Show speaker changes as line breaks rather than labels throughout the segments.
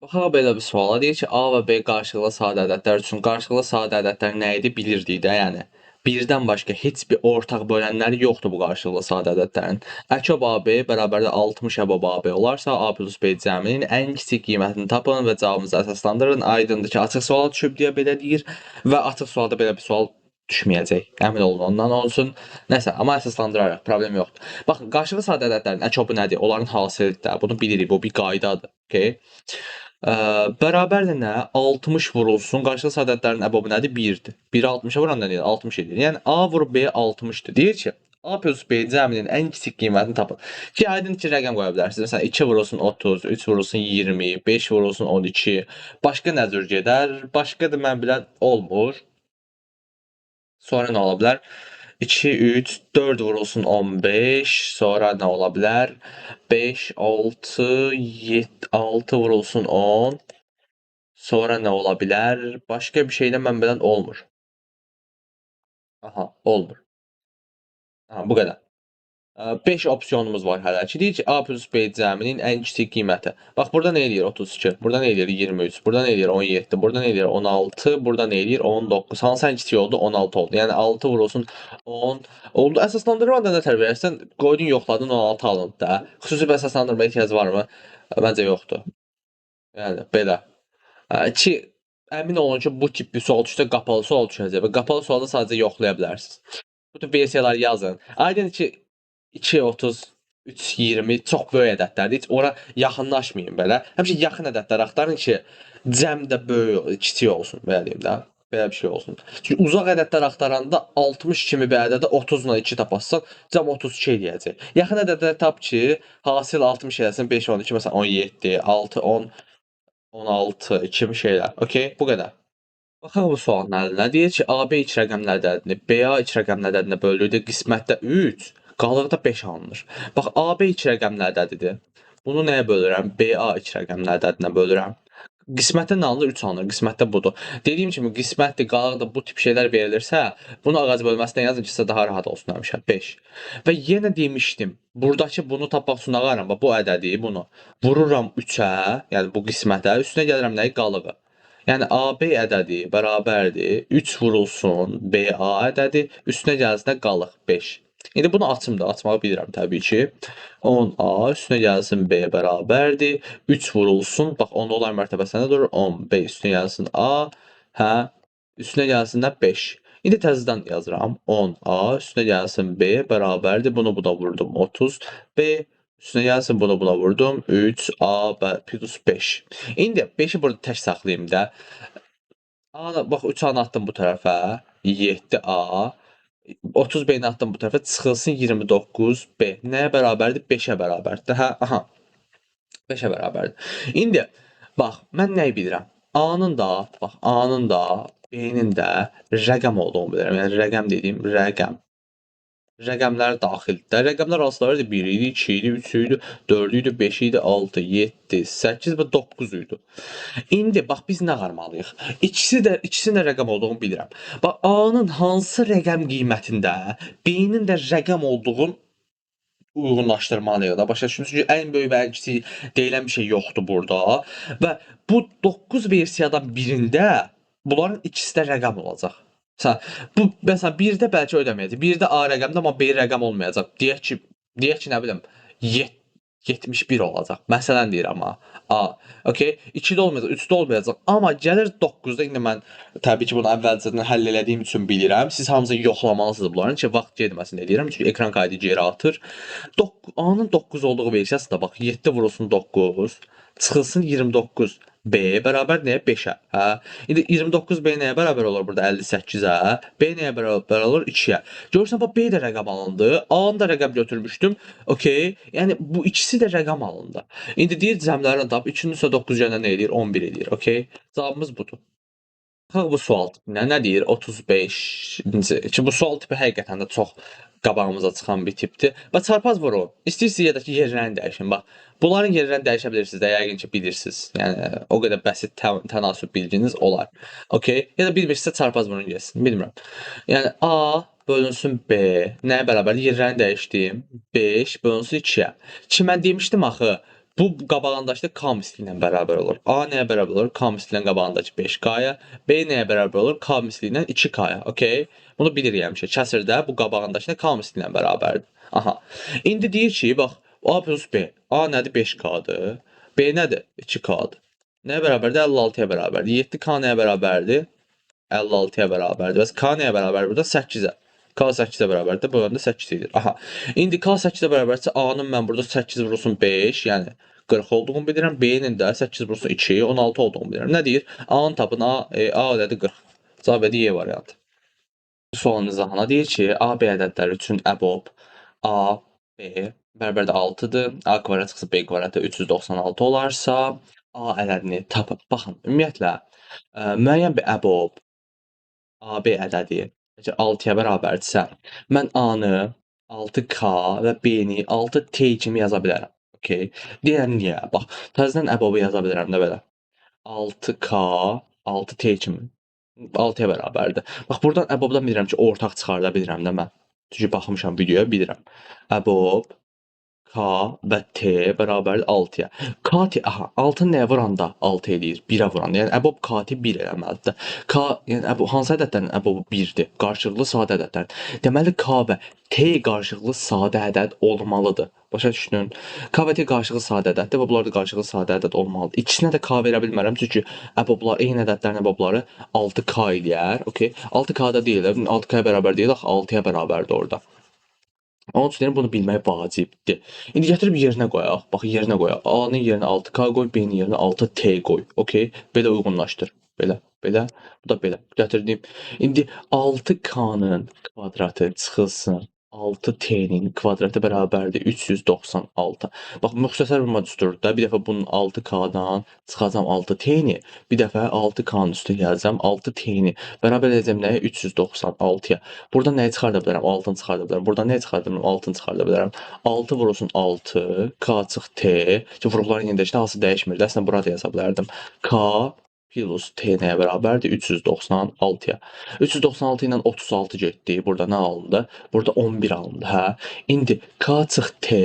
Baxaq belə bir suala. Deyir ki, A və B qarşılıqlı sadə ədədlər üçün qarşılıqlı sadə ədədlər nə idi bilirdik də, yəni. Birdən başqa heç bir ortaq bölənləri yoxdur bu qarşılıqlı sadə ədədlərin. Əkob AB bərabərdə 60 əbob AB olarsa, A plus B cəminin ən kiçik qiymətini tapın və cavabınızı əsaslandırın. Aydındır ki, açıq suala düşüb deyə belə deyir və açıq sualda belə bir sual düşməyəcək. Əmin olun ondan olsun. Nəsə, amma əsaslandıraraq problem yoxdur. Baxın, qarşılıqlı sadə ədədlərin əkobu nədir? Onların hasilidir də. Bunu bilirik, bu bir qaydadır. Okay? Bərabərdir nə? 60 vurulsun. Qarşılıqlı sadə ədədlərin əbobu nədir? 1-dir. 1-i 60-a vuran nə deyir? 60 edir. Yəni A vurub B 60-dır. Deyir ki, A plus B cəminin ən kiçik qiymətini tapın. Ki, aydın ki, rəqəm qoya bilərsiniz. Məsələn, 2 vurulsun 30, 3 vurulsun 20, 5 vurulsun 12. Başqa nə cür gedər? Başqa da mən bilən olmur. Sonra nə ola bilər? 2, 3, 4 vurulsun 15. Sonra nə ola bilər? 5, 6, 7, 6 vurulsun 10. Sonra nə ola bilər? Başqa bir şeydə mən bilən olmur. Aha, olmur. Aha, bu qədər. 5 opsiyonumuz var hələ ki. Deyir ki, A plus B cəminin ən kiçik qiyməti. Bax, burada nə eləyir? 32. Burada nə eləyir? 23. Burada nə eləyir? 17. Burada nə eləyir? 16. Burada nə eləyir? 19. Hansı ən kiçik oldu? 16 oldu. Yəni 6 vurulsun 10 oldu. Əsaslandırma da nə tər verərsən? Qoydun, yoxladın, 16 alındı da. Xüsusi bir əsaslandırma ehtiyac varmı? Məncə yoxdur. Yəni belə. Ki, əmin olun ki, bu tip bir sual düşsə qapalı sual düşəcək və qapalı sualda sadəcə yoxlaya bilərsiniz. Bu tip versiyaları yazın. Aydın ki, 2, 30, 3, 20 çox böyük ədədlərdir. Heç ora yaxınlaşmayın belə. Həmişə yaxın ədədlər axtarın ki, cəm də böyük, kiçik olsun, belə deyim də. Belə bir şey olsun. Çünki uzaq ədədlər axtaranda 60 kimi bir ədədə 30 ilə 2 tapasan, cəm 32 eləyəcək. Yaxın ədədlər tap ki, hasil 60 eləsin, 5, 12, məsələn 17, 6, 10, 16 kimi şeylər. Okay, bu qədər. Baxaq bu sualın əllinə. Deyir ki, AB ilk rəqəmli ədədini BA ilk rəqəmli ədədinə böldükdə qismətdə 3, qalıqda 5 alınır. Bax, AB ilk rəqəmli ədədidir. Bunu nəyə bölürəm? BA ilk rəqəmli ədədinə bölürəm. Qismətdə nə alınır? 3 alınır. Qismətdə budur. Dediyim kimi qismətdir, qalıqda bu tip şeylər verilirsə, bunu ağac bölməsinə yazın ki, sizə daha rahat olsun həmişə. 5. Və yenə demişdim, buradakı bunu tapmaq üçün nə qaram? Bax, bu ədədi, bunu vururam 3-ə, yəni bu qismətə, üstünə gəlirəm nəyi? Qalığı. Yəni AB ədədi bərabərdir 3 vurulsun BA ədədi, üstünə gəlsin də qalıq 5. İndi bunu açım da, açmağı bilirəm təbii ki. 10A üstünə gəlsin B bərabərdir 3 vurulsun, bax 10 onlar mərtəbəsində durur, 10 B üstünə gəlsin A, hə, üstünə gəlsin də 5. İndi təzədən yazıram. 10A üstünə gəlsin B bərabərdir. Bunu buna vurdum 30 B üstünə gəlsin bunu buna vurdum 3A plus 5. İndi 5-i burada tək saxlayayım da. A, bax 3A-nı atdım bu tərəfə. 7A. 30 B-ni atdım bu tərəfə. Çıxılsın 29B. Nəyə bərabərdir? 5-ə bərabərdir. Hə, aha. 5-ə bərabərdir. İndi bax, mən nəyi bilirəm? A-nın da, bax, A-nın da, B-nin də rəqəm olduğunu bilirəm. Yəni rəqəm dediyim rəqəm. Rəqəmlər daxildir. Rəqəmlər hansılardır? 1 idi, 2 idi, 3 idi, 4 idi, 5 idi, 6, 7, 8 və 9 idi. İndi bax biz nə qarmalıyıq? İkisi də ikisinin də rəqəm olduğunu bilirəm. Bax A-nın hansı rəqəm qiymətində B-nin də rəqəm olduğunu uyğunlaşdırmalıyıq da. Başa düşürsünüz? Çünki ən böyük və ən kiçik deyilən bir şey yoxdur burada. Və bu 9 versiyadan birində bunların ikisi də rəqəm olacaq. Məsələn, bu məsələn birdə bəlkə ödəməyəcək. Birdə A rəqəmdir, amma B rəqəm olmayacaq. Deyək ki, nə bilim, 71 olacaq. Məsələn deyirəm ha. A. Okay? 2-də olmayacaq, 3-də olmayacaq. Amma gəlir 9-da indi mən təbii ki, bunu əvvəlcədən həll elədiyim üçün bilirəm. Siz hamısını yoxlamalısınız bunların ki, vaxt getməsin deyirəm. Çünki ekran kaydı geri atır. A-nın 9 olduğu versiyasında bax 7 vurulsun 9, çıxılsın 29. B bərabər nəyə? 5-ə. Hə? İndi 29 B nəyə bərabər olur burada? 58-ə. B nəyə bərabər olur? 2-yə. Görürsən, bax B də rəqəm alındı. A-nı da rəqəm götürmüşdüm. Okay. Yəni bu ikisi də rəqəm alındı. İndi deyir cəmlərini tap. 2-nin üstə 9 gələndə nə eləyir? 11 eləyir. Okay. Cavabımız budur. Baxaq bu sual tipinə. Nə deyir? 35-ci. Ki bu sual tipi həqiqətən də çox qabağımıza çıxan bir tipdir. Və çarpaz vurun. İstəyirsiniz ya da ki, yerlərini dəyişin. Bax, bunların yerlərini dəyişə bilirsiniz də, yəqin ki, bilirsiniz. Yəni o qədər bəsit tənasüb bilginiz olar. Okay? Ya da bilmirsinizsə çarpaz vurun getsin. Bilmirəm. Yəni A bölünsün B nəyə bərabərdir? Yerlərini dəyişdim. 5 bölünsün 2-yə. Ki mən demişdim axı, Bu qabağındakı da K misli ilə bərabər olur. A nəyə bərabər olur? K misli ilə qabağındakı 5K-ya. B nəyə bərabər olur? K misli ilə 2K-ya. Okay? Bunu bilirik həmişə. Kəsirdə bu qabağındakı da K misli ilə bərabərdir. Aha. İndi deyir ki, bax, A plus B. A nədir? 5K-dır. B nədir? 2K-dır. Nəyə bərabərdir? 56-ya bərabərdir. 7K nəyə bərabərdir? 56-ya bərabərdir. Bəs K nəyə bərabərdir? Burada 8-ə. K 8-ə bərabərdir. Bu yöndə 8 edir. Aha. İndi K 8-ə bərabərdirsə A-nın mən burada 8 vurulsun 5, yəni 40 olduğunu bilirəm. B-nin də 8 vurulsun 2, 16 olduğunu bilirəm. Nə deyir? A-nın tapın. A elədir 40. Cavab Y variantı. Sualın izahına deyir ki, A, B ədədləri üçün əbob A, B bərabərdir 6-dır. A kvadrat çıxsa B kvadratı 396 olarsa, A ədədini tapın. Baxın, ümumiyyətlə, müəyyən bir əbob AB ədədi əgər 6-ya bərabərdirsə, mən A-nı 6K və B-ni 6T kimi yaza bilərəm. Okay. Deyirəm niyə? Bax, təzədən əbobu yaza bilərəm də belə. 6K 6T kimi 6-ya bərabərdir. Bax, buradan əbobdan bilirəm ki, ortaq çıxarda bilirəm də mən. Çünki baxmışam videoya, bilirəm. Əbob K və T bərabərdir 6-ya. K, T, aha, 6 nəyə vuranda 6 eləyir? 1-ə vuranda. Yəni əbob K, T 1 eləməlidir. K, yəni əbob, hansı ədədlərin əbobu 1-dir? Qarşılıqlı sadə ədədlərin. Deməli K və T qarşılıqlı sadə ədəd olmalıdır. Başa düşdün? K və T qarşılıqlı sadə ədəddir və bunlar da qarşılıqlı sadə ədəd olmalıdır. İkisinə də K verə bilmərəm, çünki əboblar, eyni ədədlərin əbobları 6K eləyər. Okay? 6K-da deyil, 6K-ya bərabər deyil, axı 6-ya bərabərdir orada. Onun üçün deyirəm, bunu bilmək vacibdir. İndi gətirib yerinə qoyaq. Bax, yerinə qoyaq. A-nın yerinə 6K qoy, B-nin yerinə 6T qoy. Okay? Belə uyğunlaşdır. Belə, belə, bu da belə. Gətirdim. İndi 6K-nın kvadratı çıxılsın 6T-nin kvadratı bərabərdir 396. Bax, müxtəsər vurma düsturdur da. Bir dəfə bunun 6K-dan çıxacam 6T-ni, bir dəfə 6K-nın üstə gələcəm 6T-ni. Bərabər edəcəm nəyə? 396-ya. Buradan nəyi çıxarda bilərəm? 6-nı çıxarda bilərəm. Buradan nəyi çıxarda bilərəm? 6-nı çıxarda bilərəm. 6 vurulsun 6, K çıx T. Ki, vuruqların yenə dəyişir, hansı dəyişmir. Əslində, burada yaza bilərdim. K plus T nəyə bərabərdir? 396-ya. 396 ilə 36 getdi. Burada nə alındı? Burada 11 alındı. Hə. İndi K çıx T,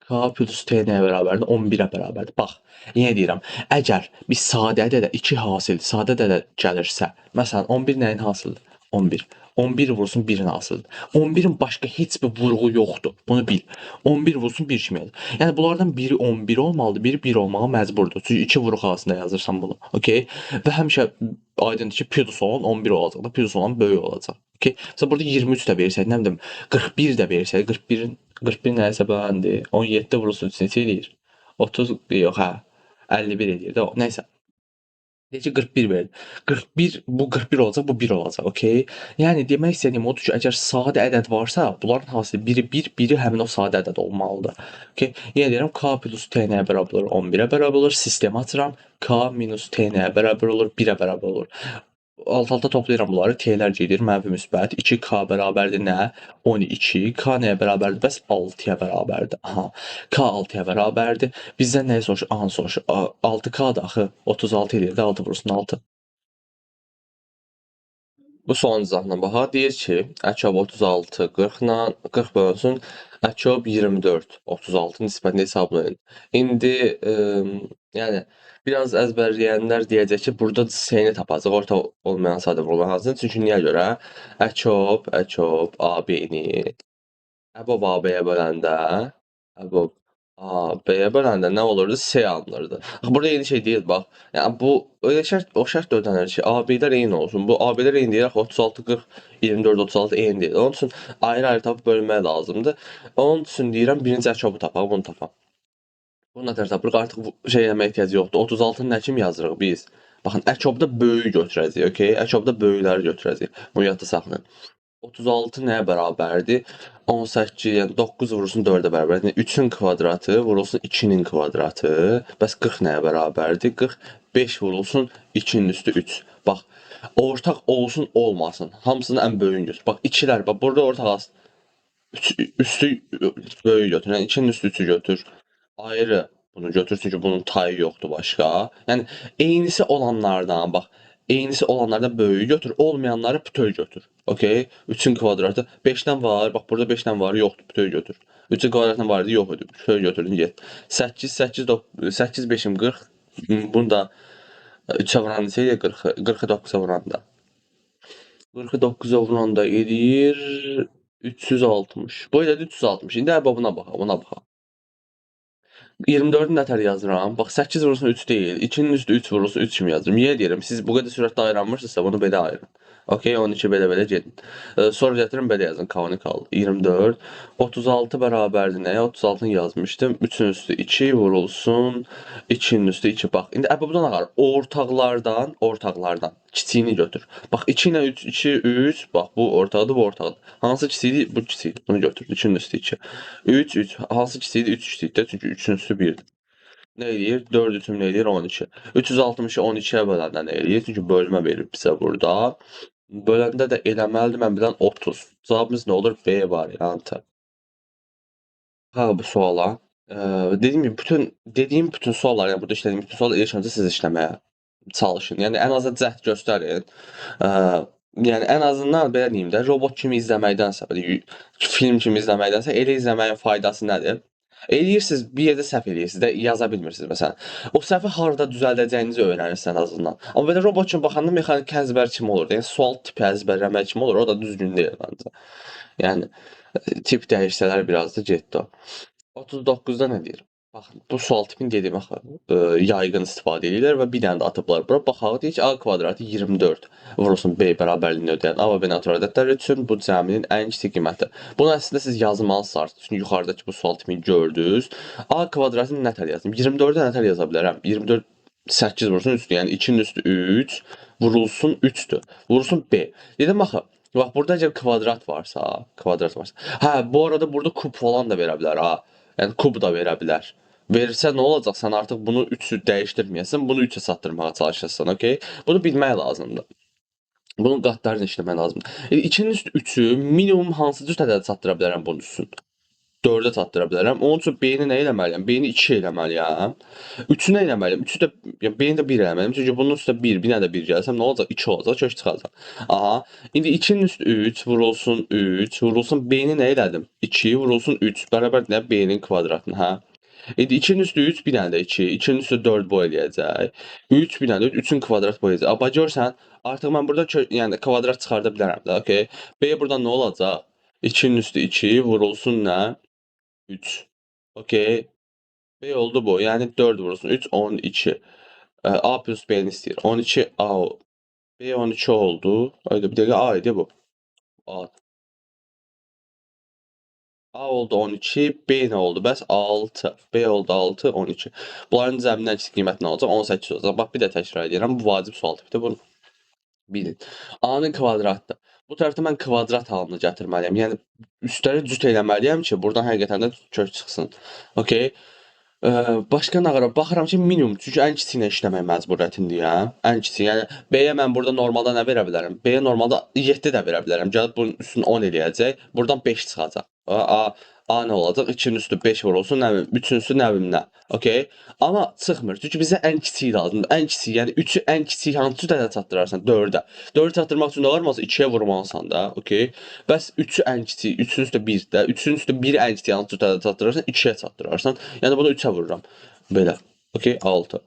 K plus T nəyə bərabərdir? 11-ə bərabərdir. Bax, yenə deyirəm, əgər bir sadə ədədə 2 hasil, sadə ədədə gəlirsə, məsələn, 11 nəyin hasılıdır? 11. 11 vursun 1-in hasılıdır. 11-in başqa heç bir vurğu yoxdur. Bunu bil. 11 vursun 1 kimi yazır. Yəni bunlardan biri 11 olmalıdır, biri 1 olmağa məcburdur. Çünki 2 vuruq hasında yazırsan bunu. Okay? Və həmişə aydındır ki, plus olan 11 olacaq da, plus olan böyük olacaq. Okay? Məsələn, burada 23 də versək, nə bilim, 41 də versək, 41 nəyisə böləndir. 17 vurulsun 3 neçə eləyir? 30 yox, hə. 51 eləyir də o. Nəysə. Deyək ki, 41 verdi. 41, bu 41 olacaq, bu 1 olacaq, okey? Yəni demək istədiyim odur ki, əgər sadə ədəd varsa, bunların hansı biri 1, biri həmin o sadə ədəd olmalıdır. Okey? Yenə deyirəm, K plus T nəyə bərabər olur? 11-ə bərabər olur. Sistemi açıram. K minus T nəyə bərabər olur? 1-ə bərabər olur. Alt-alta toplayıram bunları. T-lər gedir, mənfi müsbət. 2K bərabərdir nə? 12. K nəyə bərabərdir? Bəs 6-ya bərabərdir. Aha. K 6-ya bərabərdir. Bizdən nəyi soruşur? A-nı soruşur. 6K da axı 36 eləyir də, 6 vursun 6. Bu sualın izahına baxaq. Deyir ki, əkob 36 40 ilə 40 bölünsün. Əkob 24 36 nisbətini hesablayın. İndi yəni biraz əzbərləyənlər deyəcək ki, burada C-ni tapacaq, ortaq olmayan sadə vurulan hansını. Çünki niyə görə? Əkob AB-ni əbob AB-yə böləndə, əbob AB-yə böləndə nə olurdu? C alınırdı. Axı burada eyni şey deyil, bax. Yəni bu elə şərt, o şərt də ödənir ki, AB-lər eyni olsun. Bu AB-lər eyni deyil, axı 36 40 24 36 eyni deyil. Onun üçün ayrı-ayrı tapıb bölmək lazımdır. Onun üçün deyirəm, birinci əkobu tapaq, bunu tapaq. Bunu nə tər tapırıq? Artıq bu şey eləməyə ehtiyac yoxdur. 36-nı nə kimi yazırıq biz? Baxın, əkobda böyük götürəcəyik, okey? Əkobda böyükləri götürəcəyik. Bunu yadda saxlayın. 36 nəyə bərabərdir? 18, yəni 9 vurulsun 4-ə bərabərdir. Yəni 3-ün kvadratı vurulsun 2-nin kvadratı. Bəs 40 nəyə bərabərdir? 40 5 vurulsun 2-nin üstü 3. Bax, ortaq olsun, olmasın. Hamısının ən böyüyünü götür. Bax, 2-lər, bax, burada ortaq az. Üstü böyük götür. Yəni 2-nin üstü 3-ü götür. Ayrı bunu götür, çünki bunun tayı yoxdur başqa. Yəni eynisi olanlardan, bax, eynisi olanlardan böyüyü götür, olmayanları bütöv götür. Okey? 3-ün kvadratı 5-dən var, bax burada 5-dən var, yoxdur, bütöv götür. 3-ün kvadratına var idi, yox idi. Şöyle götürdün, get. 8, 8, 8, 5-im 40. Bunu da 3-ə vuran neçə eləyir? 40-ı. 40-ı 9-a vuranda. 40-ı 9-a vuranda eləyir 360. Bu elədi 360. İndi əbabına baxaq, buna baxaq. 24-ü nətər yazıram? Bax, 8 vurulsun 3 deyil. 2-nin üstü 3 vurulsun 3 kimi yazıram. Niyə deyirəm? Siz bu qədər sürətlə ayıranmırsınızsa bunu belə ayırın. Okey, 12 belə-belə gedin. Sonra gətirin belə yazın. K12 al. 24. 36 bərabərdir nəyə? 36-nı yazmışdım. 3-ün üstü 2 vurulsun. 2-nin üstü 2. Bax, indi əbabdan ağar. Ortaqlardan kiçiyini götür. Bax, 2 ilə 3, 2, 3. Bax, bu ortaqdır, bu ortaqdır. Hansı kiçikdir? Bu kiçikdir. Bunu götür. 2-nin üstü 2. 3, 3. Hansı kiçikdir? 3 kiçikdir. Çünki 3-ün üstü 1-dir. Nə eləyir? 4 üçün nə eləyir? 12. 360-ı 12-yə böləndə nə eləyir? Çünki bölmə verib bizə burada. Böləndə də eləməlidir, mən bilən 30. Cavabımız nə olur? B variantı. Ha, bu suala. Dediyim kimi bütün dediyim bütün suallar, yəni burada işlədiyim bütün suallar ilk öncə siz işləməyə çalışın. Yəni ən azından cəhd göstərin. Yəni ən azından belə deyim də, robot kimi izləməkdənsə, belə film kimi izləməkdənsə elə izləməyin faydası nədir? Eləyirsiniz, bir yerdə səhv eləyirsiniz də, yaza bilmirsiniz məsələn. O səhvi harda düzəldəcəyinizi öyrənirsiniz ən azından. Amma belə robot kimi baxanda mexaniki əzbər kimi olur. Yəni sual tipi əzbərləmək kimi olur. O da düzgün deyil məncə. Yəni tip dəyişsələr biraz da getdi o. 39-da nə deyir? Baxın, bu sual tipini dediyim axı, yayğın istifadə edirlər və bir dənə də atıblar bura. Baxaq, deyir ki, A kvadratı 24 vurulsun B bərabərliyini ödəyən A və B natural ədədlər üçün bu cəminin ən kiçik qiyməti. Bunu əslində siz yazmalısınız artıq. Çünki yuxarıdakı bu sual tipini gördünüz. A kvadratını nə tər yazım? 24-ə nə tər yaza bilərəm? 24 8 vurulsun 3-dür. Yəni 2-nin üstü 3 vurulsun 3-dür. Vurulsun B. Dedim axı, bax burada əgər kvadrat varsa, kvadrat varsa. Hə, bu arada burada kub falan da verə bilər ha. Yəni kub da verə bilər. Verirsə nə olacaq? Sən artıq bunu 3-ü dəyişdirməyəsən, bunu 3-ə çatdırmağa çalışırsan, okey? Bunu bilmək lazımdır. Bunun qatlarını işləmək lazımdır. 2-nin üstü 3-ü minimum hansı cüt ədədə çatdıra bilərəm bunun üstün? 4-ə çatdıra bilərəm. Onun üçün B-ni nə eləməliyəm? B-ni 2 eləməliyəm. 3-ü nə eləməliyəm? 3-ü də, yəni B-ni də 1 eləməliyəm. Çünki bunun üstə 1, bir dənə də 1 gəlsəm nə olacaq? 2 olacaq, kök çıxacaq. Aha. İndi 2-nin üstü 3 vurulsun 3 vurulsun B-ni nə elədim? 2 vurulsun 3 bərabər nə? B-nin kvadratını, hə? İndi 2-nin üstü 3, bir dənə də 2, 2-nin üstü 4 boy eləyəcək. 3, bir dənə də 3-ün kvadrat boy eləyəcək. Amma görsən, artıq mən burada yəni kvadrat çıxarda bilərəm də, okey? B buradan nə olacaq? 2-nin üstü 2 vurulsun nə? 3. Okey. B oldu bu. Yəni 4 vurulsun 3, 12. A plus B-ni istəyir. 12 A. B 12 oldu. Öyle bir dəqiqə A idi bu. A. A oldu 12, B nə oldu? Bəs 6. B oldu 6, 12. Bunların cəmindən kiçik qiyməti nə olacaq? 18 olacaq. Bax, bir də təkrar edirəm. Bu vacib sual tipidir. Bunu bilin. A-nın kvadratıdır. Bu tərəfdə mən kvadrat halını gətirməliyəm. Yəni üstləri cüt eləməliyəm ki, buradan həqiqətən də kök çıxsın. Okey. Başqa nə var? Baxıram ki, minimum. Çünki ən kiçiyi ilə işləmək məcburiyyətindəyəm. Ən kiçiyi. Yəni B-yə mən burada normalda nə verə bilərəm? B-yə normalda 7 də verə bilərəm. Gəlib bunun üstünü 10 eləyəcək. Buradan 5 çıxacaq. A nə olacaq? 2-nin üstü 5 vurulsun, nə bilim, 3-ün üstü nə bilim nə. Okey. Amma çıxmır. Çünki bizə ən kiçiyi lazımdır. Ən kiçiyi, yəni 3-ü ən kiçik hansı cütə çatdırarsan? 4-ə. 4-ü çatdırmaq üçün nə olmasa 2-yə vurmalısan da. Okey. Bəs 3-ü ən kiçiyi, 3-ün üstü 1 də. 3-ün üstü 1 ən kiçiyi hansı cütə çatdırarsan? 2-yə çatdırarsan. Yəni bunu 3-ə vururam. Belə. Okey, 6.